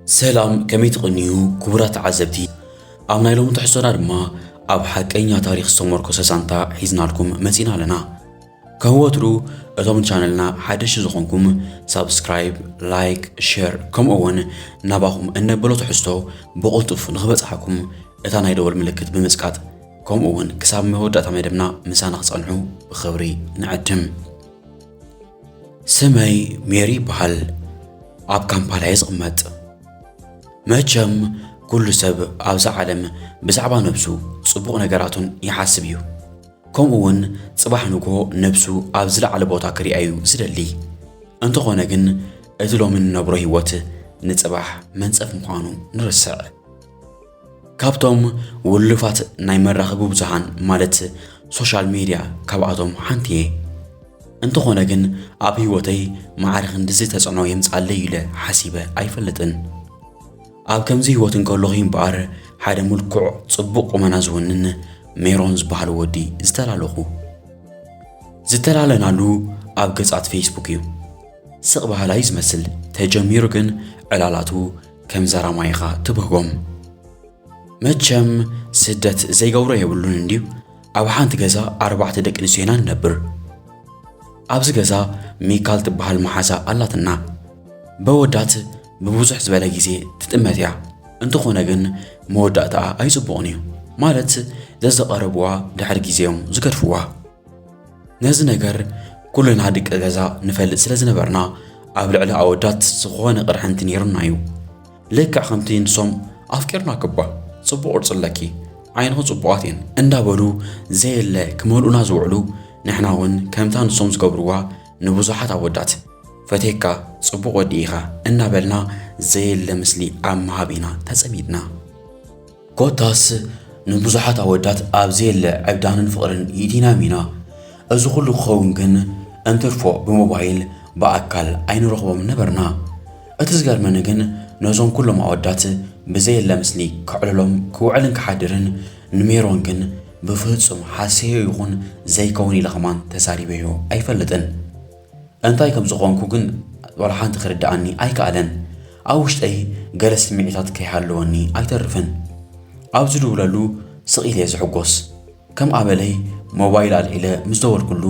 ሰላም፣ ከመይ ትቕንዩ ክቡራት ተዓዘብቲ? ኣብ ናይ ሎሚ ትሕዝቶና ድማ ኣብ ሓቀኛ ታሪኽ ዝተመርኮሰ ዛንታ ሒዝናልኩም መጺና ኣለና። ከም ወትሩ፣ እቶም ቻነልና ሓደሽቲ ዝኾንኩም ሳብስክራይብ፣ ላይክ፣ ሸር፣ ከምኡ እውን ናባኹም እነብሎ ትሕዝቶ ብቕልጡፍ ንኽበጽሓኩም እታ ናይ ደወል ምልክት ብምጽቃጥ፣ ከምኡ እውን ክሳብ መወዳእታ መደብና ምሳና ክጸንሑ ብኽብሪ ንዕድም። ስመይ ሜሪ ይበሃል። ኣብ ካምፓላ እየ ዝቕመጥ። መቸም ኩሉ ሰብ ኣብዛ ዓለም ብዛዕባ ነብሱ ጽቡቕ ነገራቱን ይሓስብ እዩ። ከምኡ እውን ጽባሕ ንግሆ ነብሱ ኣብ ዝለዓለ ቦታ ክሪኣ እዩ ዝደሊ። እንተኾነ ግን እቲ ሎሚ እንነብሮ ህይወት ንጽባሕ መንጸፍ ምዃኑ ንርስዕ። ካብቶም ውሉፋት ናይ መራኸቢ ብዙሃን ማለት ሶሻል ሜድያ ካብኣቶም ሓንቲ እየ። እንተኾነ ግን ኣብ ህይወተይ ማዕረ ክንድዚ ተጽዕኖ የምጽኣለይ ኢለ ሓሲበ ኣይፈልጥን። ኣብ ከምዚ ህይወት እንከለኹ እምበኣር ሓደ ምልኩዕ ጽቡቕ ቁመና ዝውንን ሜሮን ዝበሃል ወዲ ዝተላለኹ። ዝተላለናሉ ኣብ ገጻት ፌስቡክ እዩ። ስቕ በሃላይ ዝመስል ተጀሚሩ ግን ዕላላቱ ከም ዘራማይኻ ትብህጎም። መቸም ስደት ዘይገብሮ የብሉን እንድዩ። ኣብ ሓንቲ ገዛ ኣርባዕተ ደቂ ኣንስትዮ ኢና ንነብር። ኣብዚ ገዛ ሚካል ትበሃል መሓዛ ኣላትና። በወዳት ብብዙሕ ዝበለ ግዜ ትጥመት እያ። እንተኾነ ግን መወዳእታኣ ኣይጽቡቕን እዩ። ማለት ዘዘቐረብዋ ድሕሪ ግዜ እዮም ዝገድፍዋ። ነዚ ነገር ኩልና ደቂ ገዛ ንፈልጥ ስለ ዝነበርና ኣብ ልዕሊ ኣወዳት ዝኾነ ቅርሕንቲ ነይሩና እዩ። ልክዕ ከምቲ ንሶም ኣፍቂርናኪ እባ፣ ጽቡቕ ቅርጺ ኣለኪ፣ ዓይንኺ ጽቡቓት እየን እንዳበሉ ዘየለ ክመልኡና ዝውዕሉ፣ ንሕና እውን ከምታ ንሶም ዝገብርዋ ንብዙሓት ኣወዳት ፈትየካ፣ ጽቡቕ ወዲ ኢኻ እናበልና ዘየለ ምስሊ ኣብ ምሃብ ኢና ተጸሚድና። ኮታስ ንብዙሓት ኣወዳት ኣብ ዘየለ ዕብዳንን ፍቕርን ይእቲናዮም ኢና። እዚ ኩሉ ክኸውን ግን እንትርፎ ብሞባይል ብኣካል ኣይንረኽቦም ነበርና። እቲ ዝገርመኒ ግን ነዞም ኩሎም ኣወዳት ብዘየለ ምስሊ ከዕልሎም ክውዕልን ክሓድርን፣ ንሜሮን ግን ብፍጹም ሓስየዮ ይኹን ዘይከውን ኢለ ከማን ተዛሪበዮ ኣይፈልጥን። እንታይ ከም ዝኾንኩ ግን ዋላ ሓንቲ ክርድኣኒ ኣይከኣለን። ኣብ ውሽጠይ ገለ ስምዒታት ከይሃለወኒ ኣይተርፍን። ኣብ ዝድውለሉ ስቕ ኢለ እየ ዝሕጎስ። ከም ኣበለይ ሞባይል ኣልዒለ ምስ ደወልኩሉ፣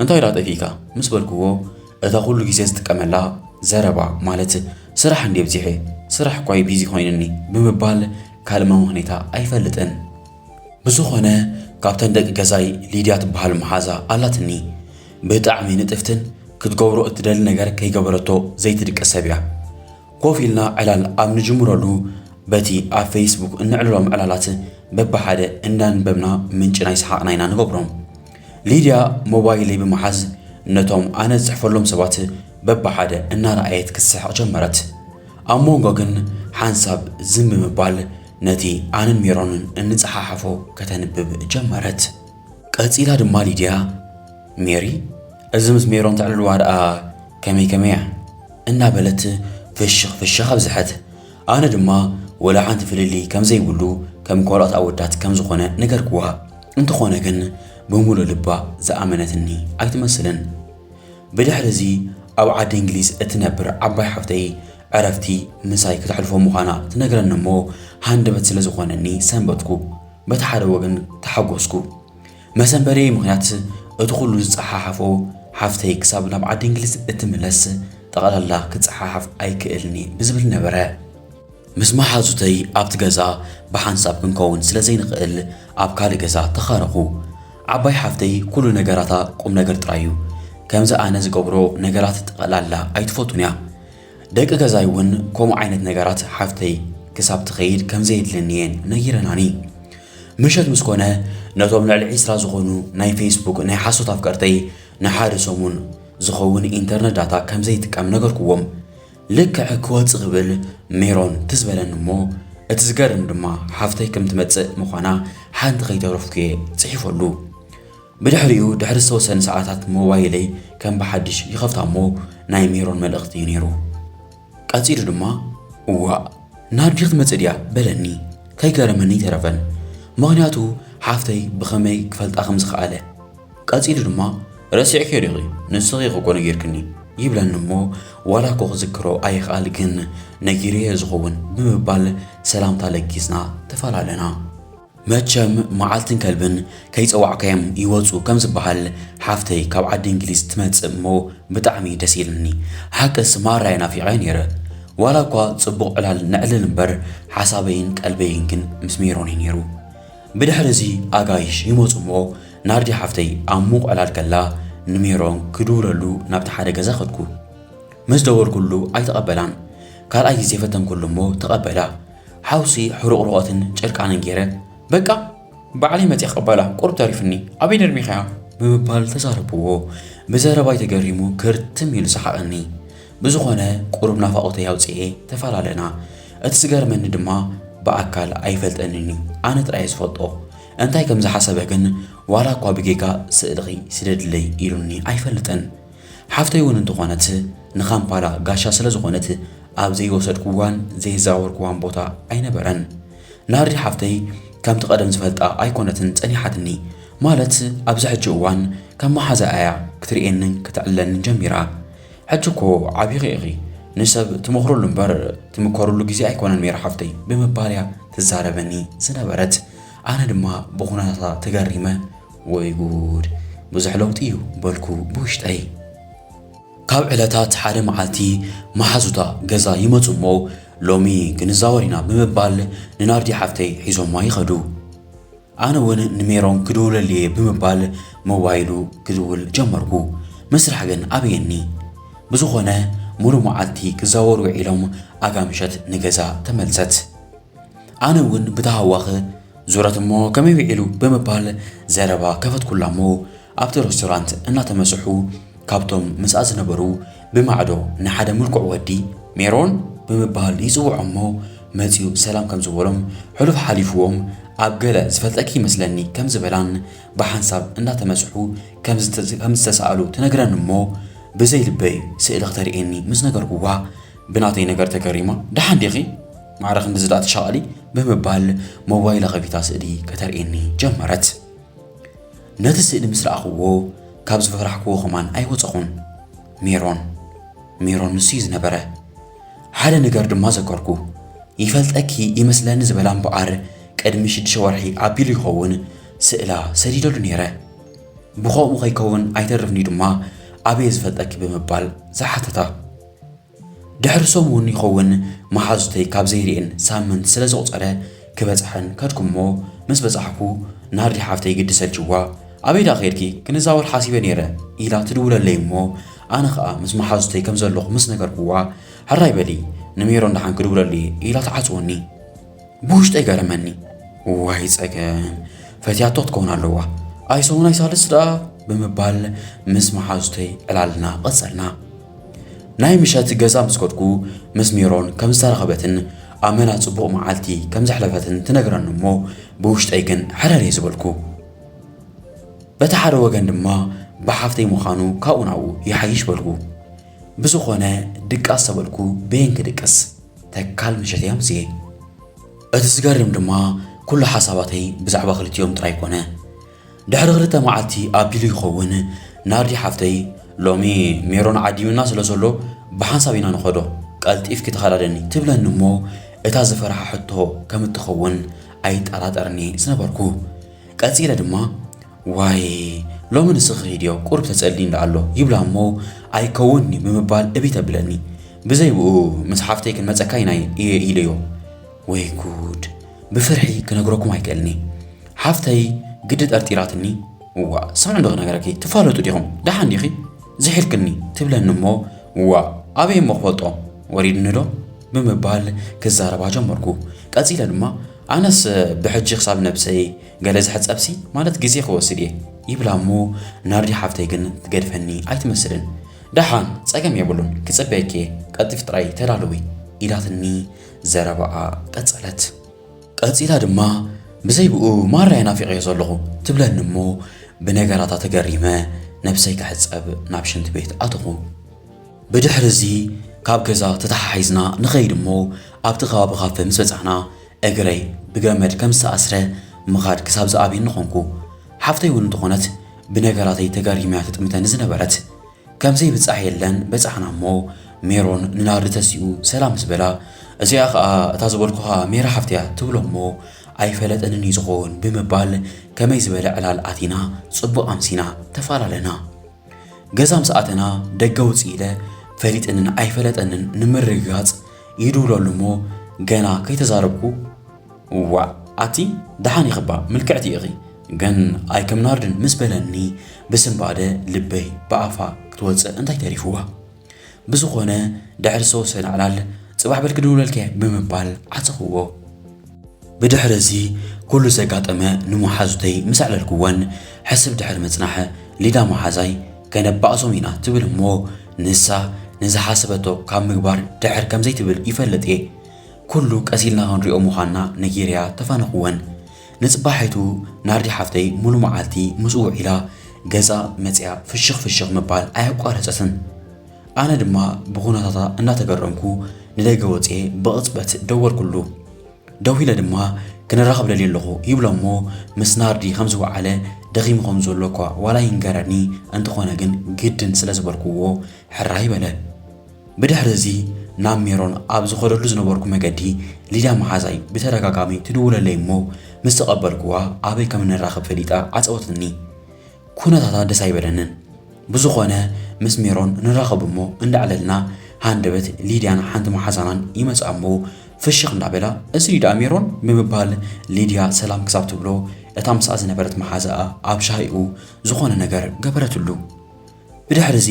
"እንታይ ደኣ ጠፊእካ?" ምስ በልክዎ፣ እታ ኩሉ ግዜ ዝጥቀመላ ዘረባ፣ ማለት "ስራሕ እንድየ ኣብዚሐ፣ ስራሕ እኳ እዩ ቢዚ ኮይኑኒ" ብምባል ካልእ መመኽነይታ ኣይፈልጥን። ብዝኾነ፣ ካብተን ደቂ ገዛይ ሊድያ ትበሃል መሓዛ ኣላትኒ። ብጣዕሚ ንጥፍትን ክትገብሮ እትደሊ ነገር ከይገበረቶ ዘይትድቅስ ሰብ እያ። ኮፍ ኢልና ዕላል ኣብ ንጅምረሉ፣ በቲ ኣብ ፌስቡክ እንዕልሎም ዕላላት በብሓደ እንዳንበብና ምንጪ ናይ ሰሓቕና ኢና ንገብሮም። ሊድያ ሞባይለይ ብምሓዝ ነቶም ኣነ ዝጽሕፈሎም ሰባት በብሓደ እናረኣየት ክትስሕቕ ጀመረት። ኣብ መንጎ ግን ሓንሳብ ዝም ብምባል ነቲ ኣነን ሜሮንን እንጸሓሓፎ ከተንብብ ጀመረት። ቀጺላ ድማ ሊድያ፣ "ሜሪ፣ እዚ ምስ ሜሮን ተዕልልዋ ደኣ ከመይ ከመይ እያ?" እናበለት ፍሽኽ ፍሽኽ ኣብዝሐት። ኣነ ድማ ወላ ሓንቲ ፍልልይ ከም ዘይብሉ፣ ከም ካልኦት ኣወዳት ከም ዝኾነ ነገርክዋ። እንተኾነ ግን ብምሉእ ልባ ዝኣመነትኒ ኣይትመስልን። ብድሕሪ እዚ ኣብ ዓዲ እንግሊዝ እትነብር ዓባይ ሓፍተይ ዕረፍቲ ምሳይ ክተሕልፎ ምዃና ትነግረኒ እሞ፣ ሃንደበት ስለ ዝኾነኒ ሰንበትኩ። በቲ ሓደ ወገን ተሓጎስኩ። መሰንበደይ ምኽንያት እቲ ኩሉ ዝጸሓሓፎ ሓፍተይ ክሳብ ናብ ዓዲ እንግሊዝ እትምለስ ጠቕላላ ክጸሓሓፍ ኣይክእልኒ ብዝብል ነበረ። ምስ መሓዙተይ ኣብቲ ገዛ ብሓንሳብ ክንከውን ስለ ዘይንኽእል ኣብ ካልእ ገዛ ተኻረኹ። ዓባይ ሓፍተይ ኩሉ ነገራታ ቁም ነገር ጥራይ እዩ። ከምዚ ኣነ ዝገብሮ ነገራት ጠቕላላ ኣይትፈቱን እያ። ደቂ ገዛይ እውን ከምኡ ዓይነት ነገራት ሓፍተይ ክሳብ ትኸይድ ከም ዘየድልየኒ እየን ነጊረናኒ። ምሸት ምስ ኮነ፣ ነቶም ልዕሊ ዒስራ ዝኾኑ ናይ ፌስቡክ ናይ ሓሶት ኣፍቀርተይ ንሓደ ሰሙን ዝኸውን ኢንተርነት ዳታ ከም ዘይጥቀም ነገርክዎም። ልክዕ ክወጽእ ክብል ሜሮን ትዝ በለኒ እሞ፣ እቲ ዝገርም ድማ ሓፍተይ ከም ትመጽእ ምዃና ሓንቲ ከይተረፍኩ እየ ጽሒፈሉ። ብድሕሪኡ ድሕሪ ዝተወሰነ ሰዓታት ሞባይለይ ከም ብሓድሽ ይኸፍታ እሞ ናይ ሜሮን መልእኽቲ እዩ ነይሩ። ቀጺሉ ድማ፣ "እዋእ፣ ናርዲ ክትመጽእ ድያ?" በለኒ። ከይገረመኒ ኣይተረፈን። ምኽንያቱ ሓፍተይ ብኸመይ ክፈልጣ ከም ዝኸኣለ። ቀጺሉ ድማ፣ "ረሲዕክዮ ዲኺ? ንስኺ ኢኺ እኮ ነጊርክኒ። ይብለኒ እሞ፣ ዋላ እኮ ክዝክሮ ኣይኽኣል፣ ግን ነጊረዮ ዝኸውን ብምባል ሰላምታ ለጊስና ተፈላለና። መቸም መዓልትን ከልብን ከይጸዋዕካዮም ይወጹ ከም ዝበሃል፣ ሓፍተይ ካብ ዓዲ እንግሊዝ ትመጽእ እሞ ብጣዕሚ ደስ ኢልኒ። ሓቅስ ማራ ናፊቐ ነይረ። ዋላ እኳ ጽቡቕ ዕላል ነዕልል እምበር፣ ሓሳበይን ቀልበይን ግን ምስ ሜሮን እዩ ነይሩ። ብድሕሪ እዚ ኣጋይሽ ይመጹ እሞ፣ ናርዲ ሓፍተይ ኣብ ሙቕ ዕላል ከላ ንሜሮን ክድውለሉ ናብቲ ሓደ ገዛ ከድኩ። ምስ ደወልኩሉ ኣይተቐበላን። ካልኣይ ግዜ ፈተንኩሉ እሞ ተቐበላ። ሓውሲ ሕሩቕሩቐትን ጨርቃንን ገይረ፣ "በቃ ባዕለይ መጽየ ክቕበላ፣ ቁሩብ ተሪፍኒ፣ ኣበይ ደርሚኻያ?" ብምባል ተዛረብዎ። ብዘረባይ ተገሪሙ ክርትም ኢሉ ሰሓቐኒ። ብዝኾነ ቁሩብ ናፋቖተይ ኣውጽኤ ተፈላለና። እቲ ዝገርመኒ ድማ ብኣካል ኣይፈልጠንን እዩ፣ ኣነ ጥራይ ዝፈልጦ። እንታይ ከም ዝሓሰበ ግን ዋላ እኳ ብጌጋ ስእልኺ ስደድለይ ኢሉኒ ኣይፈልጥን። ሓፍተይ እውን እንተኾነት ንካምፓላ ጋሻ ስለ ዝኾነት ኣብ ዘይወሰድኩዋን ዘይዛወርኩዋን ቦታ ኣይነበረን። ናርዲ ሓፍተይ ከምቲ ቀደም ዝፈልጣ ኣይኮነትን ጸኒሓትኒ። ማለት ኣብዚ ሕጂ እዋን ከም መሓዛኣ እያ ክትርእየንን ክትዕልለንን ጀሚራ። ሕጂ እኮ ዓቢኺ ኢኺ፣ ንሰብ ትመኽርሉ እምበር ትምከርሉ ግዜ ኣይኮነን ሜሪ ሓፍተይ ብምባል እያ ትዛረበኒ ዝነበረት። ኣነ ድማ ብኹነታታ ተገሪመ፣ "ወይ ጉድ፣ ብዙሕ ለውጢ እዩ" በልኩ ብውሽጠይ። ካብ ዕለታት ሓደ መዓልቲ መሓዙታ ገዛ ይመጹ እሞ፣ "ሎሚ ክንዛወር ኢና" ብምባል ንናርዲ ሓፍተይ ሒዞማ ይኸዱ። ኣነ እውን ንሜሮን ክድውለሉ እየ ብምባል ሞባይሉ ክድውል ጀመርኩ። ምስራሕ ግን ኣበየኒ። ብዝኾነ ሙሉእ መዓልቲ ክዛወሩ ውዒሎም ኣጋ ምሸት ንገዛ ተመልሰት። ኣነ እውን ብተሃዋኽ ዙረት እሞ ከመይ ውዒሉ ብምባል ዘረባ ከፈትኩላ እሞ ኣብቲ ሬስቶራንት እናተመስሑ ካብቶም ምስኣ ዝነበሩ ብማዕዶ ንሓደ ምልኩዕ ወዲ ሜሮን ብምባል ይጽውዖ እሞ መጺኡ ሰላም ከም ዝበሎም ሕሉፍ ሓሊፍዎም ኣብ ገለ ዝፈልጠኪ ይመስለኒ ከም ዝበላን ብሓንሳብ እናተመስሑ ከም ዝተ-፣ ከም ዝተሳእሉ ትነግረኒ እሞ ብዘይ ልበይ ስእሊ ክተርእየኒ ምስ ነገርኩዋ ብናተይ ነገር ተገሪማ፣ "ደሓን ዲኺ?" ማዕረ ክንድዚ ደኣ ትሻቐሊ? ብምባል ሞባይላ ከፊታ ስእሊ ከተርእየኒ ጀመረት። ነቲ ስእሊ ምስ ረኣኽዎ ካብ ዝፈራሕክዎ ከማን ኣይወጸኹን። ሜሮን፣ ሜሮን ንሱ እዩ ዝነበረ። ሓደ ነገር ድማ ዘከርኩ። "ይፈልጠኪ ይመስለኒ" ዝበላ እምበኣር ቅድሚ ሽዱሽተ ወርሒ ኣቢሉ ይኸውን ስእላ ሰዲደሉ ነይረ። ብኸምኡ ከይከውን ኣይተርፍን'ዩ ድማ ኣበይ ዝፈልጠኪ ብምባል ዝሓተታ። ድሕሪ ሰሙን ይኸውን መሓዙተይ ካብ ዘይርእየን ሳምንት ስለ ዘቑጸረ ክበጽሐን ከድኩ እሞ ምስ በጻሕኩ ናርዲ ሓፍተይ ግዲ ሰልችዋ፣ "ኣበይ ደኣ ከይድኪ? ክንዛወር ሓሲበ ነይረ" ኢላ ትድውለለይ እሞ ኣነ ኸኣ ምስ መሓዙተይ ከም ዘለኹ ምስ ነገርኩዋ፣ "ሕራይ በሊ ንሜሮን ደሓን ክድውለሉ እየ" ኢላ ትዓጽወኒ። ብውሽጠይ ገረመኒ። "ዋይ ጸገም፣ ፈትያቶ ክትከውን ኣለዋ። ኣይ ሰሙን ኣይ ሳልስ ደኣ" ብምባል ምስ መሓዙተይ ዕላልና ቀጸልና። ናይ ምሸት ገዛ ምስ ከድኩ ምስ ሜሮን ከም ዝተራኸበትን ኣመና ጽቡቕ መዓልቲ ከም ዘሕለፈትን ትነግረኒ እሞ ብውሽጠይ ግን ሕረር እየ ዝበልኩ። በቲ ሓደ ወገን ድማ ብሓፍተይ ምዃኑ ካብኡ ናብኡ ይሓይሽ በልኩ። ብዝኾነ ድቃስ ተበልኩ በየን ክድቅስ? ተካል ምሸት እየ ኣምስየ። እቲ ዝገርም ድማ ኩሉ ሓሳባተይ ብዛዕባ ክልቲኦም ጥራይ ኮነ። ድሕሪ ክልተ መዓልቲ ኣቢሉ ይኸውን ናርዲ ሓፍተይ፣ "ሎሚ ሜሮን ዓዲሙና ስለ ዘሎ ብሓንሳብ ኢና ንኸዶ፣ ቀልጢፍኪ ተኸዳደኒ" ትብለኒ እሞ እታ ዝፈርሓ ሕቶ ከም እትኸውን ኣይጠራጠርን እየ ዝነበርኩ። ቀጺለ ድማ፣ "ዋይ፣ ሎሚ ንስኺ ሂድዮ፣ ቁሩብ ተጸልዪ እንዳ ኣሎ" ይብላ እሞ፣ "ኣይከውን'ዩ" ብምባል እብይ ተብለኒ። ብዘይ ብኡ ምስ ሓፍተይ ክንመጸካ ኢና እየ ኢለዮ። ወይ ጉድ፣ ብፍርሒ ክነግረኩም ኣይክእልኒ። ሓፍተይ ግዲ ጠርጢራትኒ፣ "እዋ፣ ስምዒ እንዶ ክነግረኪ፣ ትፋለጡ ዲኹም? ደሓን ዲኺ? ዝሒልክኒ" ትብለኒ እሞ፣ "እዋ፣ ኣበይ እሞ ክፈልጦ? ወሪድኒ ዶ?" ብምባል ክዛረባ ጀመርኩ። ቀጺለ ድማ፣ "ኣነስ ብሕጂ ክሳብ ነብሰይ ገለ ዝሕጸብሲ ማለት ግዜ ክወስድ እየ" ይብላ እሞ፣ ናርዲ ሓፍተይ ግን ትገድፈኒ ኣይትመስልን። "ደሓን፣ ጸገም የብሉን፣ ክጽበየኪ እየ፣ ቀልጢፍ ጥራይ ተዳለዊ" ኢላትኒ ዘረባኣ ቀጸለት። ቀጺላ ድማ፣ "ብዘይ ብኡ ማራ እየ ናፊቐዮ ዘለኹ" ትብለኒ እሞ፣ ብነገራታ ተገሪመ ነብሰይ ክሕጸብ ናብ ሽንቲ ቤት ኣተኹ። ብድሕሪ እዚ ካብ ገዛ ተተሓሒዝና ንኸይድ እሞ፣ ኣብቲ ከባቢ ካፈ ምስ በጻሕና፣ እግረይ ብገመድ ከም ዝተኣስረ ምኻድ ክሳብ ዝኣብየኒ ኾንኩ። ሓፍተይ እውን እንተኾነት ብነገራተይ ተገሪማ እያ ትጥምተኒ ዝነበረት። ከም ዘይብጻሕ የለን በጻሕና እሞ፣ ሜሮን ንናርዲ ተሲኡ ሰላም ምስ በላ፣ እዚኣ ኸኣ እታ ዝበልኩኻ ሜራ ሓፍቲ እያ ትብሎ እሞ፣ ኣይፈለጠንን እዩ ዝኸውን ብምባል ከመይ ዝበለ ዕላል ኣቲና ጽቡቕ ኣምሲና ተፈላለና። ገዛ ምስ ኣተና ደገ ውጽእ ኢለ ፈሊጥንን ኣይፈለጠንን ንምርግጋጽ ይድውለሉ እሞ፣ ገና ከይተዛረብኩ፣ "ዋእ ኣቲ ደሓን ኢኺ እባ ምልክዕቲ ኢኺ፣ ግን ኣይከም ናርድን" ምስ በለኒ ብስንባደ ልበይ ብኣፋ ክትወጽእ እንታይ ተሪፍዋ። ብዝኾነ ድሕሪ ዝተወሰነ ዕላል "ጽባሕ በል ክድውለልኪ" ብምባል ዓጸኽዎ። ብድሕሪ እዚ ኩሉ ዘጋጠመ ንመሓዙተይ ምስ ኣዕለልክወን ሕስብ ድሕሪ ምጽናሕ ሊዳ መሓዛይ "ከነባእሶም ኢና" ትብል እሞ ንሳ ንዝሓሰበቶ ካብ ምግባር ድሕር ከም ዘይትብል ይፈልጥ እየ። ኩሉ ቀስ ኢልና ክንሪኦ ምዃንና ነጊረያ ተፋነኽወን። ንጽባሒቱ ናርዲ ሓፍተይ ሙሉ መዓልቲ ምስኡ ውዒላ ገዛ መጽያ ፍሽኽ ፍሽኽ ምባል ኣየቋረጸትን። ኣነ ድማ ብኹነታታ እናተገረምኩ ንደገ ወጽኤ ብቕጽበት ደወልኩሉ። ደዊለ ድማ "ክንራኸብ ደልየ ኣለኹ" ይብሎ እሞ ምስ ናርዲ ከም ዝወዓለ ደኺሙ ከም ዘሎ እኳ ዋላ ይንገረኒ፣ እንተኾነ ግን ግድን ስለ ዝበልክዎ ሕራይ በለ። ብድሕሪ እዚ ናብ ሜሮን ኣብ ዝኸደሉ ዝነበርኩ መገዲ ሊድያ መሓዛይ ብተደጋጋሚ ትድውለለይ እሞ ምስ ተቐበልክዋ ኣበይ ከም እንራኸብ ፈሊጣ ዓጸወትኒ። ኩነታታ ደስ ኣይበለንን። ብዝኾነ ምስ ሜሮን ንራኸብ እሞ እንዳዕለልና ሃንደበት ሊድያን ሓንቲ መሓዛናን ይመጽኣ እሞ ፍሽኽ እንዳበላ "እዚ ድዩ ደኣ ሜሮን?" ብምባል ሊድያ ሰላም ክሳብ ትብሎ እታ ምስኣ ዝነበረት መሓዛኣ ኣብ ሻሂኡ ዝኾነ ነገር ገበረትሉ። ብድሕሪ እዚ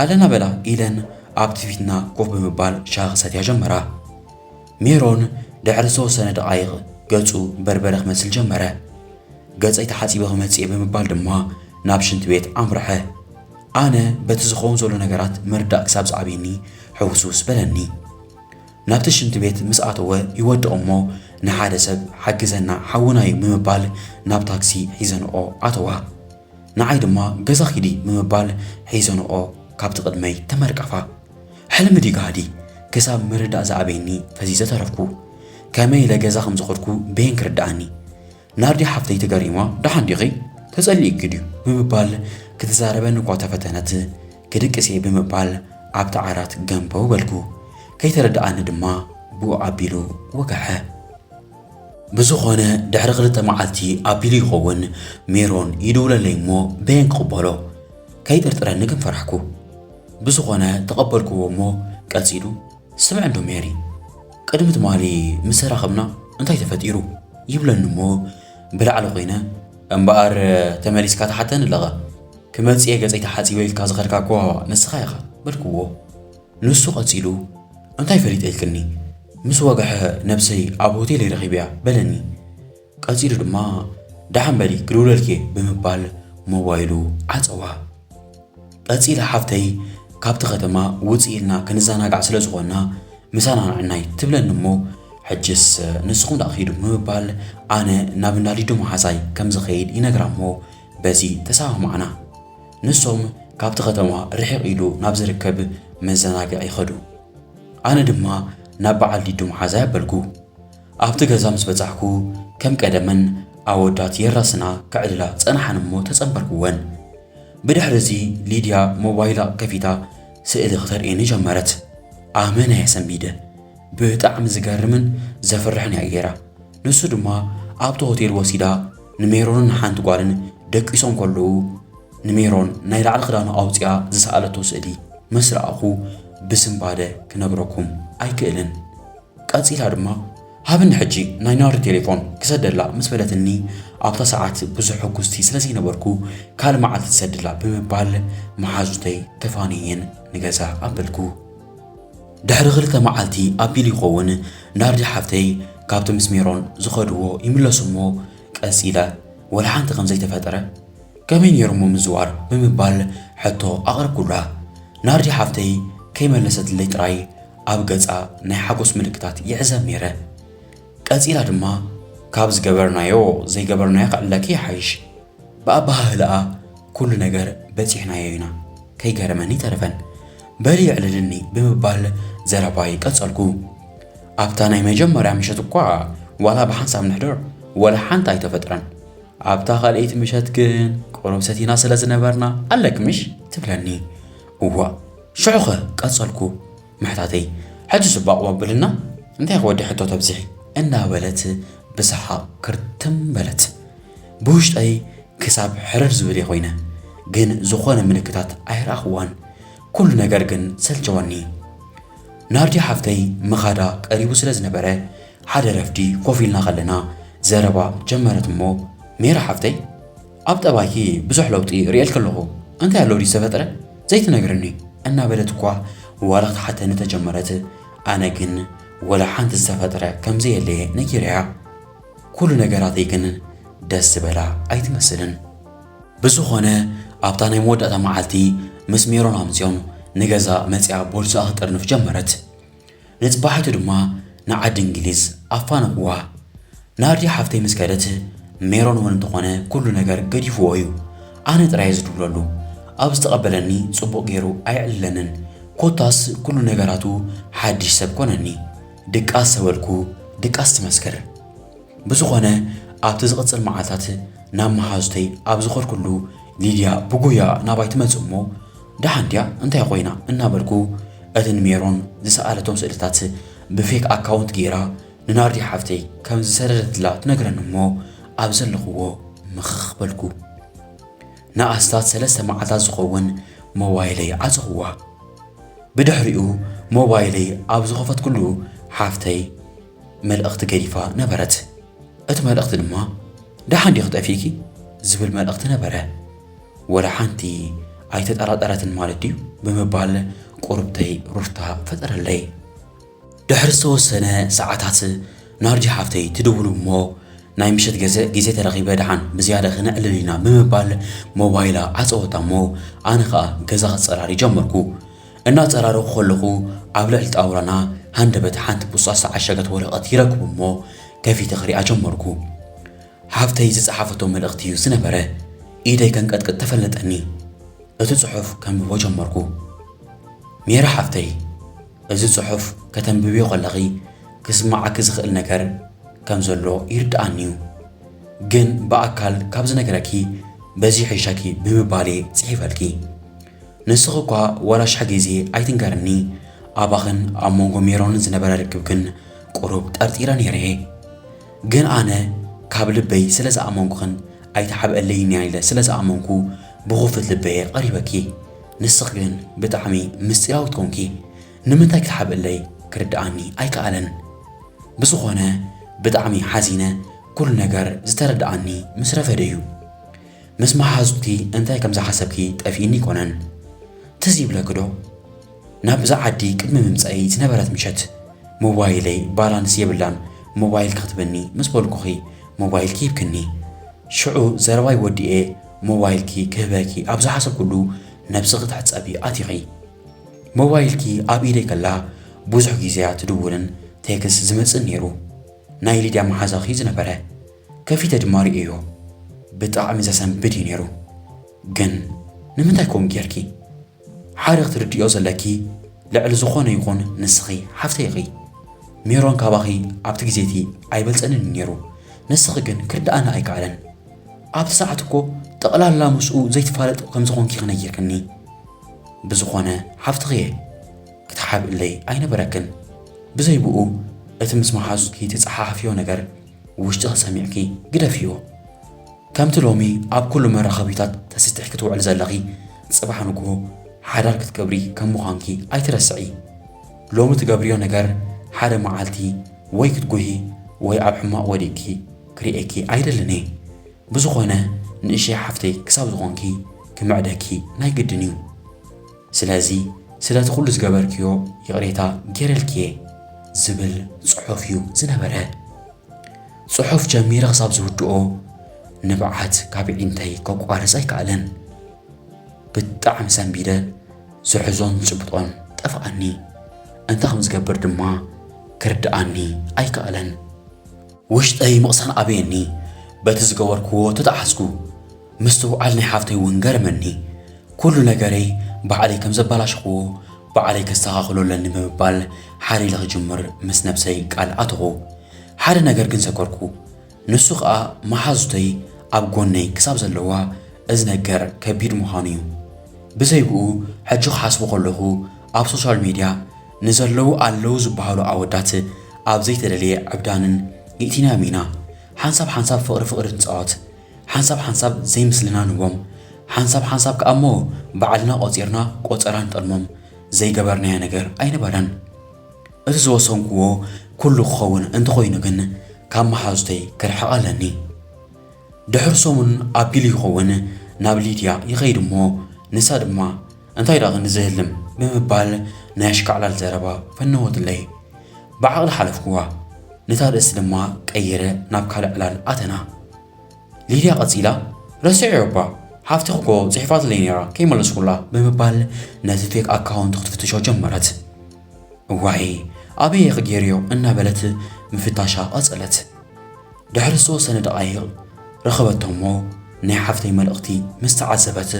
"ኣለና በላ" ኢለን ኣብቲ ፊትና ኮፍ ብምባል ሻሂ ክሰትያ ጀመራ። ሜሮን ድሕሪ ዝተወሰነ ደቓይቕ ገጹ በርበረ ክመስል ጀመረ። "ገጸይ ተሓጺበ ክመጽእ እየ" ብምባል ድማ ናብ ሽንቲ ቤት ኣምርሐ። ኣነ በቲ ዝኸውን ዘሎ ነገራት ምርዳእ ክሳብ ዝዓብየኒ ሕውስውስ በለኒ። ናብቲ ሽንቲ ቤት ምስ ኣተወ ይወድቕ እሞ ንሓደ ሰብ "ሓግዘና ሓውና እዩ" ብምባል ናብ ታክሲ ሒዘንኦ ኣተዋ። ንዓይ ድማ "ገዛ ኪዲ" ብምባል ሒዘንኦ ካብቲ ቅድመይ ተመርቀፋ። ሕልሚ ድዩ ጋህዲ ክሳብ ምርዳእ ዝኣበየኒ ፈዚዘ ተረፍኩ። ከመይ ኢለ ገዛ ከም ዝኸድኩ በየን ክርድኣኒ? ናርዲ ሓፍተይ ተገሪማ "ደሓን ዲኺ? ተጸሊእኪ ድዩ?" ብምባል ክትዛረበኒ እኳ ተፈተነት፣ "ክድቅስ እየ" ብምባል ኣብቲ ዓራት ገንበው በልኩ። ከይተረድኣኒ ድማ ብኡ ኣቢሉ ወግሐ። ብዝኾነ ድሕሪ ክልተ መዓልቲ ኣቢሉ ይኸውን ሜሮን ይድውለለይ እሞ በየን ክቕበሎ? ከይጥርጥረኒ ግን ፈራሕኩ። ብዝኾነ ተቐበልክዎ እሞ ቀጺሉ "ስምዒ እንዶ ሜሪ፣ ቅድሚ ትማሊ ምስ ተራኸብና እንታይ ተፈጢሩ?" ይብለኒ እሞ ብላዕሊ ኮይነ "እምበኣር ተመሊስካ ትሓተኒ ኣለኻ? ክመጽእ እየ ገጸይ ተሓጺበ ኢልካ ዝኸድካ እኮ ንስኻ ኢኻ" በልክዎ። ንሱ ቀጺሉ "እንታይ ፈሊጠ ኢልክኒ? ምስ ወግሐ ነብሰይ ኣብ ሆቴል እየ ረኺበያ" በለኒ። ቀጺሉ ድማ "ደሓን በሊ ክድውለልኪ እየ" ብምባል ሞባይሉ ዓጸዋ። ቀጺላ ሓፍተይ ካብቲ ከተማ ውጽእ ኢልና ክንዘናጋዕ ስለ ዝኾንና ምሳና ንዕናይ ትብለኒ እሞ ሕጅስ ንስኹም ደኣ ኪዱ ብምባል ኣነ ናብ እንዳ ሊዱ መሓዛይ ከም ዝኸይድ ይነግራ እሞ በዚ ተሰማማዕና። ንሶም ካብቲ ከተማ ርሕቕ ኢሉ ናብ ዝርከብ መዘናግዒ ይኸዱ። ኣነ ድማ ናብ በዓል ሊዱ መሓዛይ ኣበልኩ። ኣብቲ ገዛ ምስ በጻሕኩ ከም ቀደመን ኣወዳት የራስና ክዕልላ ጸንሓን እሞ ተጸንበርክወን። ብድሕሪ እዚ ሊድያ ሞባይላ ከፊታ ስእሊ ክተርእየኒ ጀመረት። ኣመና እየ ሰንቢደ። ብጣዕሚ ዝገርምን ዘፍርሕን እያ ገይራ። ንሱ ድማ ኣብቲ ሆቴል ወሲዳ ንሜሮንን ንሓንቲ ጓልን ደቂሶም ከለዉ ንሜሮን ናይ ላዕሊ ክዳኑ ኣውጺኣ ዝሰኣለቶ ስእሊ ምስ ረኣኹ ብስንባደ ክነግረኩም ኣይክእልን። ቀጺላ ድማ "ሃብኒ ሕጂ ናይ ናርዲ ቴሌፎን ክሰደላ" ምስ በለትኒ ኣብታ ሰዓት ብዙሕ ሕጉስቲ ስለ ዘይነበርኩ "ካልእ መዓልቲ ትሰድላ" ብምባል መሓዙተይ ተፋንየን ንገዛ ኣበልኩ። ድሕሪ ክልተ መዓልቲ ኣቢሉ ይኸውን ናርዲ ሓፍተይ ካብቲ ምስ ሜሮን ዝኸድዎ ይምለሱ እሞ ቀጺለ ወላ ሓንቲ ከም ዘይተፈጠረ "ከመይ ነይሩ እሞ ምዝዋር?" ብምባል ሕቶ ኣቕረብኩላ። ናርዲ ሓፍተይ ከይመለሰትለይ ጥራይ ኣብ ገጻ ናይ ሓጎስ ምልክታት ይዕዘብ ነይረ። ቀጺላ ድማ "ካብ ዝገበርናዮ ዘይገበርናዮ ክዕለኪ ይሓይሽ። ብኣበሃህልኣ ኩሉ ነገር በጺሕናዮ ኢና፣ ከይገረመኒ ኣይተረፈን። በሊ የዕልልኒ" ብምባል ዘረባይ ቀጸልኩ። "ኣብታ ናይ መጀመርያ ምሸት እኳ ዋላ ብሓንሳብ ንሕደር ወላ ሓንቲ ኣይተፈጥረን። ኣብታ ካልኣይቲ ምሸት ግን ቁሩብ ሰቲና ስለ ዝነበርና ኣለኪ ምሽ?" ትብለኒ። እዋእ፣ ሽዑኸ ቀጸልኩ ምሕታተይ። ሕጂ ጽባቕ ወብልና እንታይ ክወዲ ሕቶ ተብዝሒ? እናበለት ብሰሓቕ ክርትም በለት። ብውሽጠይ ክሳብ ሕርር ዝብል እየ ኮይነ፣ ግን ዝኾነ ምልክታት ኣይረኣኽዋን። ኩሉ ነገር ግን ሰልቸወኒ። ናርዲ ሓፍተይ ምኻዳ ቀሪቡ ስለ ዝነበረ፣ ሓደ ረፍዲ ኮፍ ኢልና ከለና ዘረባ ጀመረት እሞ፣ ሜራ ሓፍተይ፣ ኣብ ጠባይኪ ብዙሕ ለውጢ ርእየልኪ ኣለኹ። እንታይ ኣሎ ድዩ ዝተፈጥረ ዘይትነግርኒ? እናበለት እኳ ዋላ ክትሓተኒ ተጀመረት። ኣነ ግን ወላ ሓንቲ ዝተፈጥረ ከም ዘየለየ ነጊረያ። ኩሉ ነገራተይ ግን ደስ ዝበላ ኣይትመስልን። ብዝኾነ ኣብታ ናይ መወዳእታ መዓልቲ ምስ ሜሮን ኣምፅኦም ንገዛ መፅያ ቦርሳኣ ክጥርንፍ ጀመረት። ንጽባሒቱ ድማ ንዓዲ እንግሊዝ ኣፋነውዋ። ናርዲ ሓፍተይ ምስ ከደት ሜሮን እውን እንተኾነ ኩሉ ነገር ገዲፍዎ እዩ። ኣነ ጥራይ ዝድውለሉ። ኣብ ዝተቐበለኒ ጽቡቕ ገይሩ ኣየዕልለንን። ኮታስ ኩሉ ነገራቱ ሓድሽ ሰብ ኮነኒ። ድቃስ ተበልኩ፣ ድቃስ ትመስክር። ብዝኾነ ኣብቲ ዝቕጽል መዓልታት ናብ መሓዙተይ ኣብ ዝኸድኩሉ ሊድያ ብጉያ ናባይ ትመጽእ እሞ፣ ደሓን ድያ እንታይ ኮይና እናበልኩ እቲ ንሜሮን ዝሰኣለቶም ስእልታት ብፌክ ኣካውንት ገይራ ንናርዲ ሓፍተይ ከም ዝሰደደትላ ትነግረኒ እሞ ኣብ ዘለኽዎ ምኽኽ በልኩ። ንኣስታት ሰለስተ መዓልታት ዝኸውን ሞባይለይ ዓጸኽዋ። ብድሕሪኡ ሞባይለይ ኣብ ዝኸፈትኩሉ ሓፍተይ መልእኽቲ ገዲፋ ነበረት። እቲ መልእኽቲ ድማ፣ "ደሓን ዲኺ ጠፊእኪ?" ዝብል መልእኽቲ ነበረ። "ወላ ሓንቲ ኣይተጠራጠረትን ማለት ድዩ?" ብምባል ቁርብተይ ሩፍታ ፈጠረለይ። ድሕሪ ዝተወሰነ ሰዓታት ናርዲ ሓፍተይ ትድውል እሞ፣ "ናይ ምሸት ገዘ-፣ ግዜ ተረኺበ ደሓን ብዝያዳ ክነዕልል ኢና" ብምባል ሞባይላ ዓጸወታ እሞ፣ ኣነ ኸኣ ገዛ ክጸራሪ ጀመርኩ። እናጸራረኹ ከለኹ ኣብ ልዕሊ ጣውላና ሃንደበት ሓንቲ ቡጻ ዝተዓሸገት ወረቐት ይረክብ እሞ፣ ከፊተ ክሪኣ ጀመርኩ። ሓፍተይ ዝጸሓፈቶ መልእኽቲ እዩ ዝነበረ። ኢደይ ከንቀጥቅጥ ተፈለጠኒ። እቲ ጽሑፍ ከንብቦ ጀመርኩ። "ሜራ ሓፍተይ፣ እዚ ጽሑፍ ከተንብብዮ ከለኺ ክስምዓኪ ዝኽእል ነገር ከም ዘሎ ይርድኣኒ እዩ። ግን ብኣካል ካብ ዝነግረኪ በዚ ይሕሸኪ ብምባል እየ ጽሒፈልኪ። ንስኺ እኳ ዋላ ሽሕ ግዜ ኣይትንገርኒ፣ ኣባኽን ኣብ መንጎ ሜሮንን ዝነበረ ርክብ ግን ቁሩብ ጠርጢረ ነይረ እየ። ግን ኣነ ካብ ልበይ ስለ ዝኣመንኩኽን ኣይትሓብእለይን እያ ኢለ ስለ ዝኣመንኩ ብኽፉት ልበየ ቀሪበኪ። ንስኺ ግን ብጣዕሚ ምስጢራዊት ኮንኪ። ንምንታይ ክትሓብእለይ ክርድኣኒ ኣይከኣለን። ብዝኾነ ብጣዕሚ ሓዚነ፣ ኩሉ ነገር ዝተረድኣኒ ምስ ረፈደ እዩ። ምስ መሓዙትኪ እንታይ ከም ዝሓሰብኪ ጠፊእኒ ኣይኮነን። ትዝ ይብለኪ ዶ? ናብዛ ዓዲ ቅድሚ ምምጻእይ ዝነበረት ምሸት ሞባይለይ ባላንስ የብላን፣ ሞባይል ክትብኒ ምስ በልኩኺ ሞባይልኪ ሂብክኒ። ሽዑ ዘረባይ ወዲኤ ሞባይልኪ ክህበኪ ኣብ ዝሓሰብኩሉ ነብስኺ ክትሕጸቢ ኣቲኺ። ሞባይልኪ ኣብ ኢደይ ከላ ብዙሕ ግዜያ ትድውልን ቴክስት ዝመጽእ ነይሩ። ናይ ሊድያ መሓዛኺ ዝነበረ። ከፊተ ድማ ርእዮ። ብጣዕሚ ዘሰንብድ እዩ ነይሩ። ግን ንምንታይ ከምኡ ጌርኪ? ሓደ ክትርድእዮ ዘለኪ፣ ልዕሊ ዝኾነ ይኹን ንስኺ ሓፍተይ ኢኺ። ሜሮን ካባኺ ኣብቲ ግዜቲ ኣይበልጸንን እዩ ነይሩ። ንስኺ ግን ክርድኣኒ ኣይከኣለን። ኣብቲ ሰዓት እኮ ጠቕላላ ምስኡ ዘይትፋለጥ ከም ዝኾንኪ ኢኺ ነጊርክኒ። ብዝኾነ ሓፍትኺ እየ። ክትሓብእለይ ኣይነበረክን። ብዘይ ብኡ እቲ ምስ መሓዙትኪ ትጸሓሓፍዮ ነገር ውሽጥኺ ሰሚዕኪ ግደፍዮ። ከምቲ ሎሚ ኣብ ኩሉ መራኸቢታት ተስጢሕኪ ትውዕሊ ዘለኺ፣ ጽባሕ ንግሆ ሓዳር ክትገብሪ ከም ምዃንኪ ኣይትረስዒ። ሎሚ ትገብርዮ ነገር ሓደ መዓልቲ ወይ ክትጉሂ ወይ ኣብ ሕማቕ ወዲቕኪ ክርእየኪ ኣይደልን እየ። ብዝኾነ ንእሽተይ ሓፍተይ ክሳብ ዝኾንኪ ክምዕደኪ ናይ ግድን እዩ። ስለዚ ስለቲ ኩሉ ዝገበርክዮ ይቕሬታ ጌረልኪ እየ ዝብል ጽሑፍ እዩ ዝነበረ። ጽሑፍ ጀሚረ ክሳብ ዝውድኦ ንብዓት ካብ ዒንተይ ከቋርጽ ኣይከኣለን። ብጣዕሚ ሰንቢደ፣ ዝሕዞን ዝጭብጦን ጠፍኣኒ። እንታይ ከም ዝገብር ድማ ክርድኣኒ ኣይከኣለን። ውሽጠይ ምቕሳን ኣበየኒ። በቲ ዝገበርክዎ ተጣዓስኩ። ምስትውዓል ናይ ሓፍተይ እውን ገረመኒ። ኩሉ ነገረይ ባዕለይ ከም ዘበላሸኽዎ፣ ባዕለይ ከስተኻኽሎ ኣለኒ ብምባል ሓር ኢለ ክጅምር ምስ ነብሰይ ቃል ኣተኹ። ሓደ ነገር ግን ዘከርኩ። ንሱ ኸኣ መሓዙተይ ኣብ ጎነይ ክሳብ ዘለዋ እዚ ነገር ከቢድ ምዃኑ እዩ። ብዘይ ብኡ ሕጂ ክሓስቦ ከለኹ፣ ኣብ ሶሻል ሜድያ ንዘለዉ ኣለዉ ዝበሃሉ ኣወዳት ኣብ ዘይተደልየ ዕብዳንን ይእቲናዮም ኢና። ሓንሳብ ሓንሳብ ፍቕሪ ፍቕሪ ንጻወት፣ ሓንሳብ ሓንሳብ ዘይምስልና ንህቦም፣ ሓንሳብ ሓንሳብ ከኣ እሞ ባዕልና ቆጺርና ቆጸራ ንጠልሞም። ዘይገበርናዮ ነገር ኣይነበረን። እቲ ዝወሰንክዎ ኩሉ ክኸውን እንተኾይኑ ግን ካብ መሓዙተይ ክርሕቕ ኣለኒ። ድሕሪ ሰሙን ኣቢሉ ይኸውን ናብ ሊድያ ይኸይድ እሞ ንሳ ድማ እንታይ ደኣ ክንዲ ዝህልም ብምባል ናይ ኣሽካዕላል ዘረባ ፈነወትለይ። ብዓቕሊ ሓለፍክዋ። ነታ ርእሲ ድማ ቀይረ ናብ ካልእ ዕላል ኣተና። ሊድያ ቀጺላ፣ ረሲዐዮ እባ፣ ሓፍትኺ እኮ ጽሒፋትለይ ነይራ ከይመለስኩላ ብምባል ነቲ ፌክ ኣካውንት ክትፍትሾ ጀመረት። እዋይ፣ ኣበይ እየ ክገይርዮ እናበለት ምፍታሻ ቀጸለት። ድሕሪ ዝተወሰነ ደቓይቕ ረኸበቶ እሞ ናይ ሓፍተይ መልእኽቲ ምስ ተዓዘበት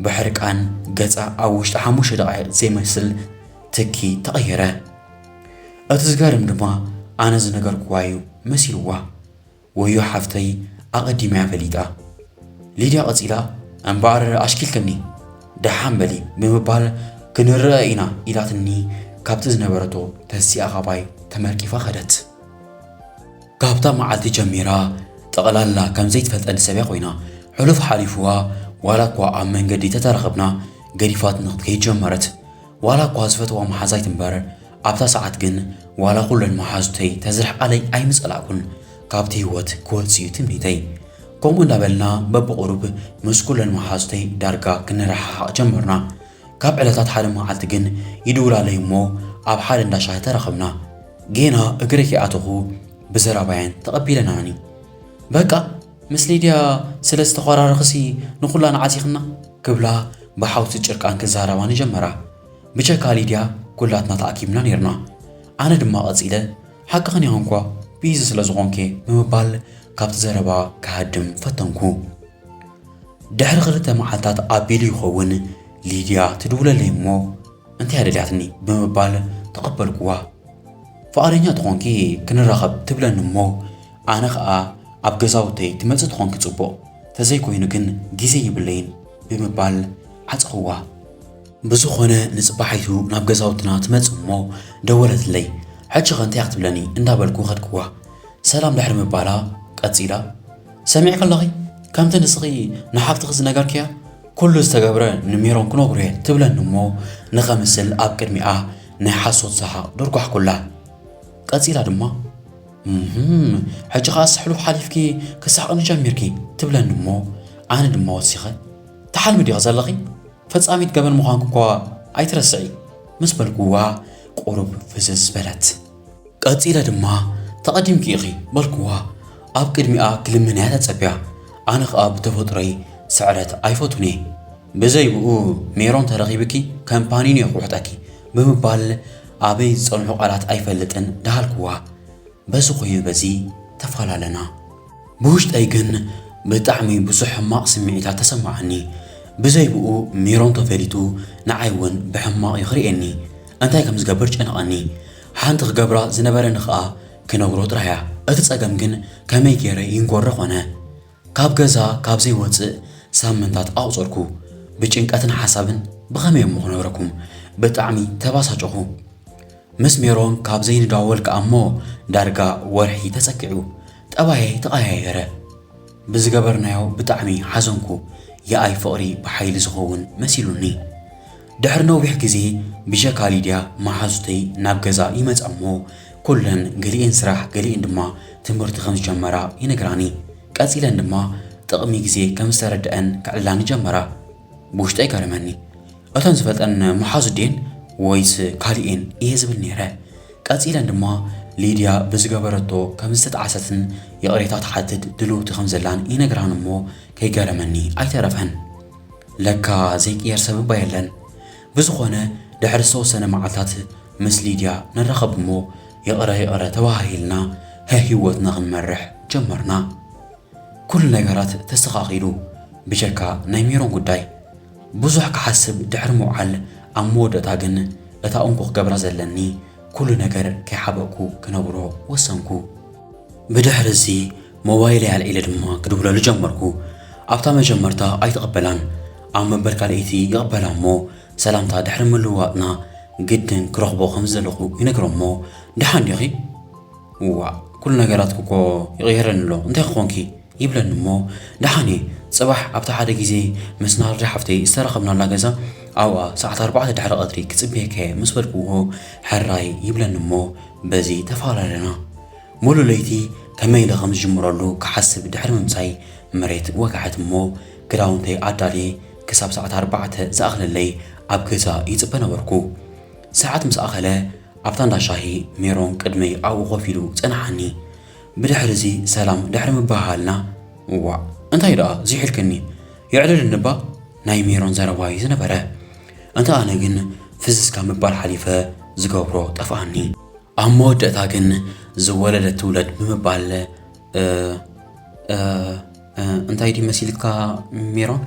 ብሕርቃን ገጻ ኣብ ውሽጢ ሓሙሽተ ደቓይቕ ዘይመስል ትኪ ተቐየረ። እቲ ዝገርም ድማ ኣነ ዝነገርክዋ እዩ መሲልዋ። ወዮ ሓፍተይ ኣቐዲማ እያ ፈሊጣ። ሊድያ ቀጺላ፣ እምበኣር ኣሽኪልክኒ፣ ደሓን በሊ ብምባል ክንረኣ ኢና ኢላትኒ ካብቲ ዝነበረቶ ተሲኣ ካባይ ተመርቂፋ ከደት። ካብታ መዓልቲ ጀሚራ ጠቕላላ ከም ዘይትፈልጠኒ ሰብ እያ ኮይና። ሕሉፍ ሓሊፍዋ ዋላ እኳ ኣብ መንገዲ ተተራኸብና ገዲፋትኒ ክትከይድ ጀመረት። ዋላ እኳ ዝፈትዋ መሓዛይት እምበር ኣብታ ሰዓት ግን ዋላ ኩለን መሓዙተይ ተዝርሕቓለይ ኣይምጸላእኩን። ካብቲ ህይወት ክወጽእ እዩ ትምኒተይ። ከምኡ እንዳበልና በብቑሩብ ምስ ኩለን መሓዙተይ ዳርጋ ክንረሓሓቕ ጀመርና። ካብ ዕለታት ሓደ መዓልቲ ግን ይድውላለይ እሞ ኣብ ሓደ እንዳ ሻሂ ተራኸብና። ጌና እግረይ ከይኣተኹ ብዘራባየን ተቐቢለናኒ። በቃ ምስ ሊድያ ስለ ዝተኾራረኽሲ ንኹላ ንዓጺኽና ክብላ ብሓውሲ ጭርቃን ክዛረባኒ ጀመራ። ብጀካ ሊድያ ኩላትና ተኣኪብና ኔርና። ኣነ ድማ ቀጺለ ሓቅኽን ይኾንኳ ቢዚ ስለ ዝኾንኬ ብምባል ካብቲ ዘረባ ክሃድም ፈተንኩ። ድሕሪ ክልተ መዓልታት ኣቢሉ ይኸውን ሊድያ ትድውለለይ እሞ እንታይ ደልያትኒ ብምባል ተቐበልኩዋ። ፍቓደኛ ተኾንኪ ክንራኸብ ትብለኒ እሞ ኣነ ኸኣ ኣብ ገዛውተይ ትመጽእ ተኾንኪ ጽቡቕ፣ ተዘይኮይኑ ግን ግዜ ይብለይን ብምባል ዓጸኹዋ። ብዝኾነ ንጽባሒቱ ናብ ገዛውትና ትመጽእ እሞ ደወለትለይ። ሕጂ ኸ እንታይ ክትብለኒ እንዳበልኩ ኸድክዋ። ሰላም ድሕሪ ምባላ ቀጺላ፣ ሰሚዕኪ ኣለኺ ከምቲ ንስኺ ንሓፍትኺ ዝነገርክያ ኩሉ ዝተገብረ ንሜሮን ክነግሮ እየ ትብለኒ እሞ ንኸምስል ኣብ ቅድሚኣ ናይ ሓሶት ሰሓቕ ደርጓሕኩላ። ቀጺላ ድማ እህም፣ ሕጂ ኸኣ ስሕሉፍ ሓሊፍኪ ክስሕቕኒ ጀሚርኪ ትብለኒ እሞ ኣነ ድማ ወሲኸ፣ ትሓልሚ ዲኺ ዘለኺ? ፈጻሚት ገበን ምዃንኪ እኳ ኣይትረስዒ ምስ በልኩዋ ቁሩብ ፍዝዝ በለት። ቀጺለ ድማ ተቐዲምኪ ኢኺ በልኩዋ። ኣብ ቅድሚኣ ክልምንያ ተጸብያ። ኣነ ኸኣ ብተፈጥሮይ ስዕረት ኣይፈቱን እየ። ብዘይ ብኡ ሜሮን ተረኺብኪ ከም ፓኒን እየ ክውሕጠኪ ብምባል ኣበይ ዝጸንሑ ቃላት ኣይፈልጥን ደሃልኩዋ። በዚ ኮይኑ በዚ ተፈላለና። ብውሽጠይ ግን ብጣዕሚ ብዙሕ ሕማቕ ስምዒታት ተሰማዓኒ። ብዘይ ብኡ ሜሮን ተፈሊጡ ንዓይ እውን ብሕማቕ እዩ ክርእየኒ። እንታይ ከም ዝገብር ጨነቐኒ። ሓንቲ ክገብራ ዝነበረኒ ኸኣ ክነግሮ ጥራያ። እቲ ጸገም ግን ከመይ ገይረ ይንገሮ ኾነ። ካብ ገዛ ካብ ዘይወጽእ ሳምንታት ኣቑጸርኩ። ብጭንቀትን ሓሳብን ብኸመይ እሞ ክነግረኩም? ብጣዕሚ ተባሳጨኹ። ምስ ሜሮን ካብ ዘይንዳወል ከኣ እሞ ዳርጋ ወርሒ ተጸጊዑ። ጠባየይ ተቐያየረ። ብዝገበርናዮ ብጣዕሚ ሓዘንኩ። የኣይ ፍቕሪ ብሓይሊ ዝኸውን መሲሉኒ። ድሕሪ ነዊሕ ግዜ ብጀካ ሊድያ መሓዙተይ ናብ ገዛ ይመጻ እሞ ኩለን ገሊኤን ስራሕ ገሊኤን ድማ ትምህርቲ ከም ዝጀመራ ይነግራኒ። ቀጺለን ድማ ጥቕሚ ግዜ ከም ዝተረድአን ከዕልላኒ ጀመራ። ብውሽጠይ ገረመኒ። እተን ዝፈልጠን መሓዙ ድየን ወይስ ካሊኤን እየ ዝብል ነይረ። ቀጺለን ድማ ሊድያ ብዝገበረቶ ከም ዝተጣዕሰትን ይቕሬታ ትሓትት ድልውቲ ከም ዘላን ይነግራን እሞ ከይገረመኒ ኣይተረፈን። ለካ ዘይቅየር ሰብ እባ የለን። ብዝኾነ ድሕሪ ዝተወሰነ መዓልታት ምስ ሊድያ ንራኸብ እሞ ይቕረ ይቕረ ተባሃሂልና ህይወትና ክንመርሕ ጀመርና። ኩሉ ነገራት ተስተኻኺሉ ብጀካ ናይ ሜሮን ጉዳይ። ብዙሕ ክሓስብ ድሕሪ ምውዓል ኣብ መወዳእታ ግን እታ እንኮ ክገብራ ዘለኒ ኩሉ ነገር ከይሓበእኩ ክነግሮ ወሰንኩ። ብድሕሪ እዚ ሞባይለይ ኣልዒለ ድማ ክድውለሉ ጀመርኩ። ኣብታ መጀመርታ ኣይተቐበላን። ኣብ መበል ካልኣይቲ ይቕበላ እሞ ሰላምታ ድሕሪ ምልውዋጥና ግድን ክረኽቦ ከም ዘለኹ ይነግሮ እሞ፣ "ደሓን ዲኺ?" "እዋእ፣ ኩሉ ነገራት እኮ ይቕየረኒ ኣሎ፣ እንታይ ክኾንኪ?" ይብለኒ እሞ፣ "ደሓን እየ፣ ጽባሕ ኣብቲ ሓደ ግዜ ምስ ናርዲ ሓፍተይ ዝተራኸብናላ ገዛ ኣብኣ ሰዓት ኣርባዕተ ድሕሪ ቀትሪ ክጽበየካ እየ" ምስ በልክዎ፣ "ሕራይ" ይብለኒ እሞ፣ በዚ ተፈላለና። ሙሉእ ለይቲ ከመይ ኢለ ከም ዝጅምረሉ ክሓስብ ድሕሪ ምምሳይ፣ መሬት ወግሐት እሞ፣ ክዳውንተይ ኣዳልየ ክሳብ ሰዓት ኣርባዕተ ዝኣኽለለይ ኣብ ገዛ ይጽበ ነበርኩ። ሰዓት ምስ ኣኸለ፣ ኣብታ እንዳ ሻሂ ሜሮን ቅድመይ ኣብኡ ኮፍ ኢሉ ጸንሓኒ። ብድሕሪ እዚ ሰላም ድሕሪ ምብህሃልና፣ "እዋእ፣ እንታይ ደኣ ዝሒልክኒ? የዕልልኒ እባ?" ናይ ሜሮን ዘረባ እዩ ዝነበረ። እንተ ኣነ ግን ፍዝዝ ካብ ምባል ሓሊፈ ዝገብሮ ጠፍኣኒ። ኣብ መወዳእታ ግን "ዝወለደት ትውለድ" ብምባል፣ "እ፣ እ፣ እ፣ እንታይ ድዩ መሲልካ ሜሮን?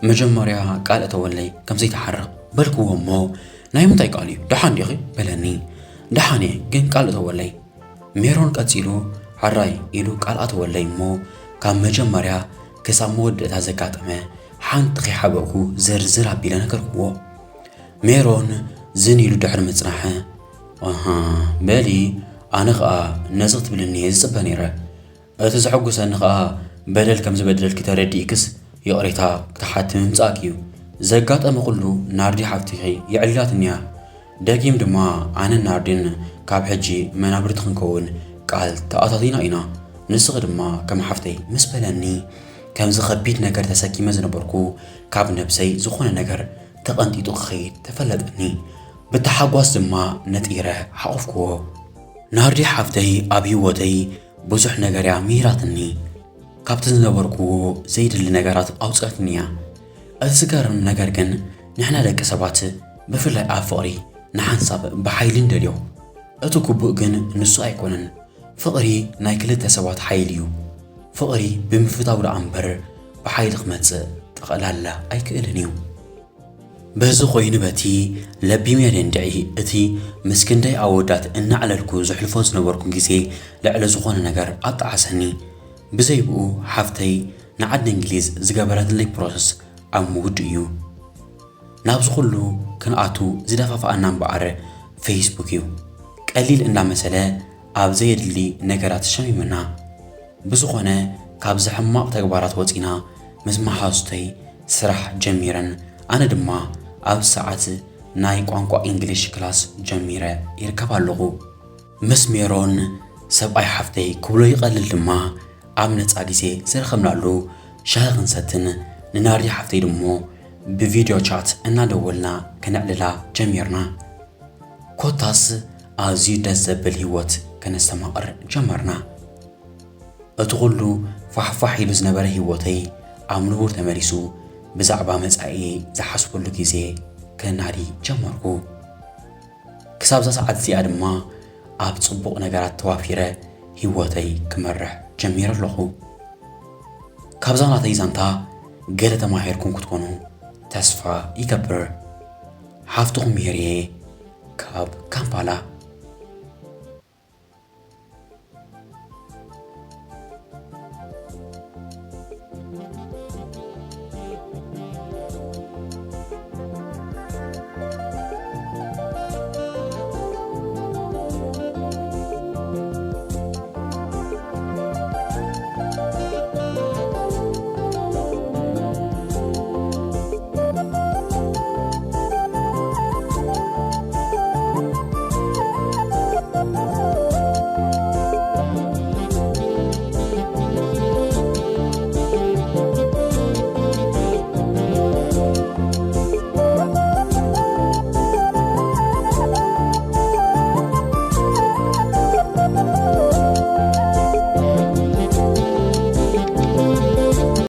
መጀመርያ ቃል እተወለይ ከም ዘይተሓርቕ" በልክዎ እሞ፣ "ናይ ምንታይ ቃል እዩ? ደሓን ዲኺ?" በለኒ። "ደሓን እየ፣ ግን ቃል እተወለይ።" ሜሮን ቀጺሉ "ሕራይ" ኢሉ ቃል ኣተወለይ እሞ፣ ካብ መጀመርያ ክሳብ መወዳእታ ዘጋጠመ ሓንቲ ከይሓበእኩ ዝርዝር ኣቢለ ነገርክዎ። ሜሮን ዝን ኢሉ ድሕሪ ምጽናሕ፣ "ኣሃ፣ በሊ፣ ኣነ ኸኣ ነዚ ክትብልኒ እየ ዝጽበ ነይረ። እቲ ዘሐጉሰኒ ኸኣ በደል ከም ዝበደልኪ ተረዲእክስ ይቕሬታ ክትሓቲ ምምጻእኪ እዩ። ዘጋጠመ ኩሉ ናርዲ ሓፍትኺ የዕሊላትኒ እያ። ደጊም ድማ ኣነን ናርዲን ካብ ሕጂ መናብርቲ ክንከውን ቃል ተኣታቲና ኢና። ንስኺ ድማ ከም ሓፍተይ" ምስ በለኒ፣ ከምዚ ከቢድ ነገር ተሰኪመ ዝነበርኩ ካብ ነብሰይ ዝኾነ ነገር ተቐንጢጡ ክኸይድ ተፈለጠኒ። ብታሓጓስ ድማ ነጢረ ሓቖፍክዎ። ናርዲ ሓፍተይ ኣብ ህይወተይ ብዙሕ ነገር እያ ምሂራትኒ። ካብቲ ዝነበርክዎ ዘይድሊ ነገራት ኣውፅኣትኒ እያ። እቲ ዝገርም ነገር ግን ንሕና ደቂ ሰባት ብፍላይ ኣብ ፍቕሪ ንሓንሳብ ብሓይሊ ንደልዮ። እቲ ግቡእ ግን ንሱ ኣይኮነን። ፍቕሪ ናይ ክልተ ሰባት ሓይሊ እዩ። ፍቕሪ ብምፍታው ደኣ እምበር ብሓይሊ ክመጽእ ጠቕላላ ኣይክእልን እዩ። በዚ ኮይኑ በቲ ለቢመ ደንድዒ እቲ ምስ ክንደይ ኣወዳት እናዕለልኩ ዘሕልፎ ዝነበርኩ ግዜ ልዕሊ ዝኾነ ነገር ኣጣዓሰኒ። ብዘይ ብኡ ሓፍተይ ንዓዲ እንግሊዝ ዝገበረትለይ ፕሮሰስ ኣብ ምውድኡ እዩ። ናብዚ ኩሉ ክንኣቱ ዝደፋፍኣና እምበኣር ፌስቡክ እዩ። ቀሊል እንዳመሰለ ኣብ ዘየድሊ ነገራት ሸሚሙና። ብዝኾነ ካብዚ ሕማቕ ተግባራት ወጺና ምስ መሓዙተይ ስራሕ ጀሚረን ኣነ ድማ ኣብ ሰዓት ናይ ቋንቋ ኢንግሊሽ ክላስ ጀሚረ ይርከብ ኣለኹ። ምስ ሜሮን ሰብኣይ ሓፍተይ ክብሎ ይቐልል ድማ ኣብ ነጻ ግዜ ዝረኸብናሉ ሻሂ ክንሰትን ንናርዲ ሓፍተይ ድሞ ብቪድዮ ቻት እናደወልና ከነዕልላ ጀሚርና። ኮታስ ኣዝዩ ደስ ዘብል ህይወት ከነስተማቕር ጀመርና። እቲ ኩሉ ፋሕፋሕ ኢሉ ዝነበረ ህይወተይ ኣብ ንቡር ተመሊሱ ብዛዕባ መጻኢ ዝሓስበሉ ግዜ ከናዲ ጀመርኩ። ክሳብ እዛ ሰዓት እዚኣ ድማ ኣብ ጽቡቕ ነገራት ተዋፊረ ህይወተይ ክመርሕ ጀሚረ ኣለኹ። ካብዛ ናተይ ዛንታ ገለ ተማሂርኩም ክትኮኑ ተስፋ ይገብር። ሓፍትኹም ሜሪየ ካብ ካምፓላ።